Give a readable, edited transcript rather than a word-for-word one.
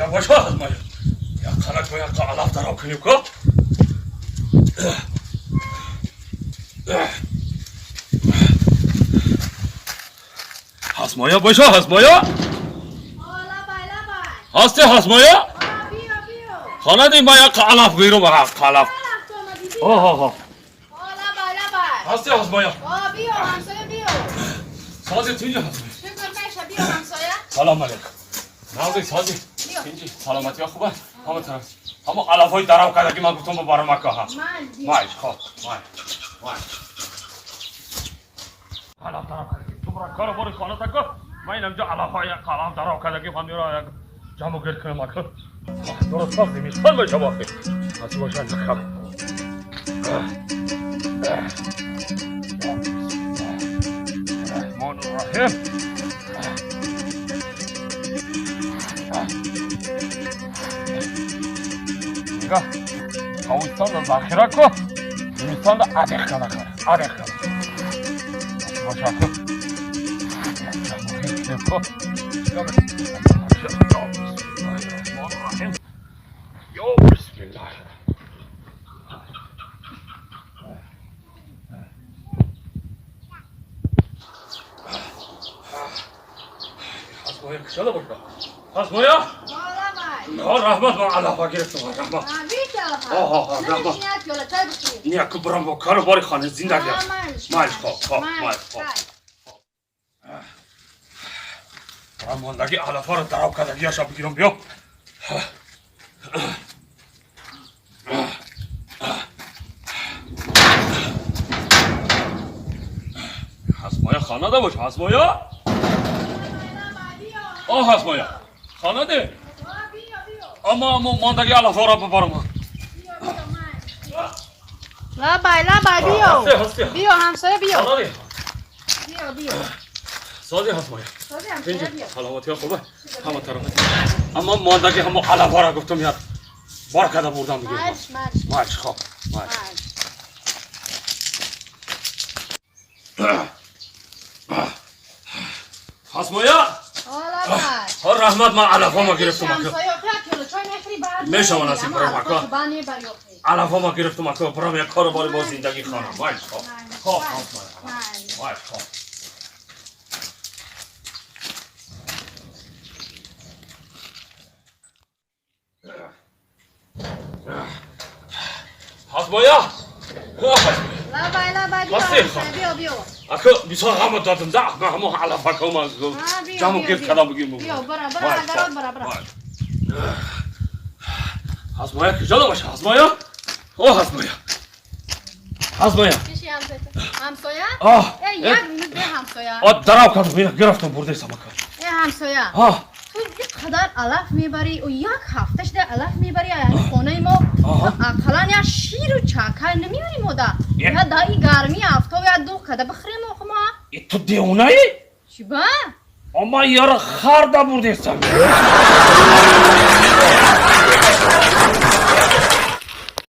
Хазмоя боша, хазмоя. Я қанак боя алаф дарав кунем ко. Хазмоя боша, хазмоя. Ҳасти хазмоя? Хона дим ба як алаф гирум, алаф. Оҳ. Ҳасти хазмоя. Сози тинҷи хазмоя. Салом алейкум. Нағзи сози. Тинҷи саломатиё хуб аст? Ҳама тараф. Ҳама алафҳои дарав карда ки ман гуфтам ба баромака ҳа. Майш, хоб, май. Май. Алаф дарав карда. Ту бара кор бори хона тако. Ман инамҷо алафҳои алаф дарав карда ки ман меро як ҷамъу гир кунам ака. Дуруст сохт зимистон мешава охи. Ҳасти бошад нахаб. Раҳмону Раҳим. Нигоҳ, тобистонда захира ку, зимистонда адех када кар, адех када. Бошад ку. Ё бисмиллаҳ. Хазмоя кушода боша. Хазмоя? Раҳмат, ман алафа гирифтам, раҳмат. Раҳмат. Не, ку барам бо кору бори хона зиндагӣ аст. Майш, хоб, хоб, майш, хоб. Барам мондагӣ алафаро дарав кардагиаша бигирам биё. Хазмоя хона бош, хазмоя? О, хазмоя. Хона де? Ама ама мондагӣ алафаро бибарам. Лабай, лабай, биё. Ҳасти. Биё, ҳамсоя, биё. Хона де? Биё, биё. Сози хазмоя. Сози ҳамсоя, биё. Саломатиё хуб аст? Ҳама тараф. Аммо мондагӣ ҳамо алафаро гуфтам як бор карда бурдам бигирам. Марш, марш. Майш, хоб, майш. Марш. Хазмоя? Лабай. Ҳо, раҳмат, ман алафҳома гирифтам ака. Ҳамсоя, охи як пиёла чой мехӯри баъд. Мешава насиб барам ака. Ба небари охи. Алафҳома гирифтам ака, барам як кору бори бо зиндагӣ хонам. Майш, хоб. Хоб, хазмоя. Майш, хоб. Хазмоя? Лабай, лабай, биё. Ҳасти, Ҳамсоя, биё, биё. Ака, бисёр ғама додам, да, ман ҳамо алафакома Биё, ҷамъу биё, гирд биё. кардам бигирм. Биё, бара, бара, агарот, бара, бара. Хазмоя куҷо боша, хазмоя? О, хазмоя. Хазмоя. Киши ҳамсоя? Ҳамсоя? Оҳ. Э, як минут бе ҳамсоя. О, дарав кардам, ина гирифтам бурдесам ака. Э, ҳамсоя. Оҳ. Ту ин қадар алаф мебарӣ, ӯ як ҳафта шуда алаф мебарӣ, яъне хонаи мо ақаллан як ширу чакай намеёрӣ мода. Я да и гармии афтоб я дуғ када бихӯрем охи мо. Э, ту девонаӣ? Чӣ ба? Ама яра харда бурдесам.